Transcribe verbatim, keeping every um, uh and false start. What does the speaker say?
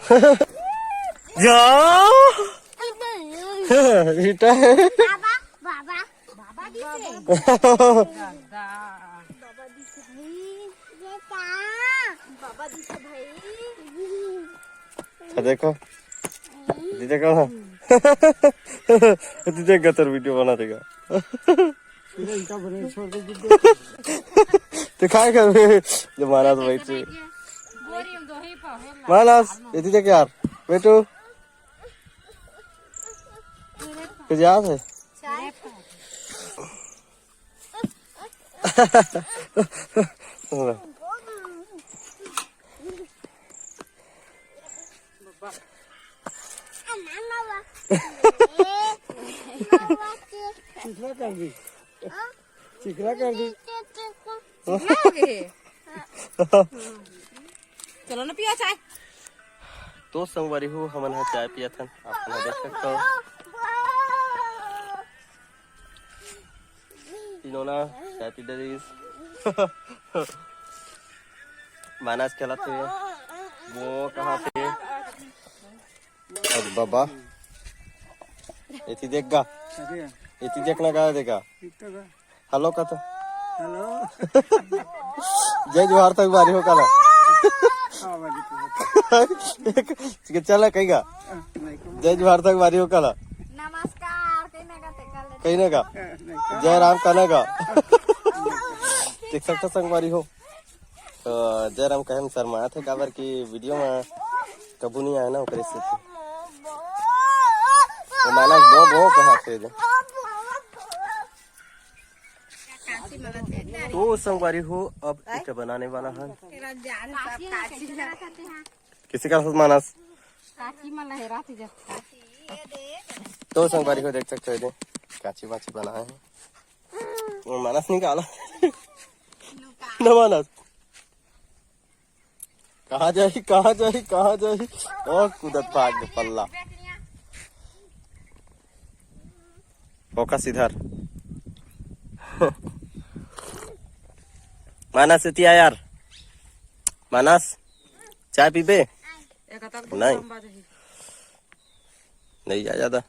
जा। बेटा है। बाबा, बाबा। बाबा दिसे। बाबा दिसे भाई। ये का? बाबा दिसे भाई। देखो। दीदी देखो। दीदी देखो, तोर वीडियो बना देगा। तो काय करबे? जो मानस बैठ। मानस, ये दीदी क्या यार? बेटू। कुछ याद है? चिखला कर दी। चिखला कर दी। चलो ना, पियो चाय। तो संगवारी हो, हमन ह चाय पियत हन, आप मन ह देख सकत हो। इनोना चाय पी डरिस। मानस खेलत हे, वो कहाँ पे? अरे बाबा, एती देख गा, एती देखना गा, देखा। हेलो का तो। हेलो। जय जोहार संगवारी हो काला। चला कही गा। जय जोहार संगवारी हो काला। नमस्कार कही ना गा। जय राम कहना गा। देख सकत हो संगवारी हो, तो जय राम कहे म शर्मात हे, काबर कि वीडियो में कभू नहीं आए ना, ओकरे से। वो मानस बो बो कहा थे। तो संगवारी हो, अब इटा बनाने वाला है। किसी का मानस। तो संगवारी हो, देख सकते हो, काची वाची बनाए हैं। वो मानस निकाला। न मानस। कहाँ जाही, कहाँ जाही, कहाँ जाही? और कूदत भाग दे पल्ला। फोकस इधर। मानस, एती आ यार। मानस, चाय पीबे? नहीं। नहीं जा ज्यादा।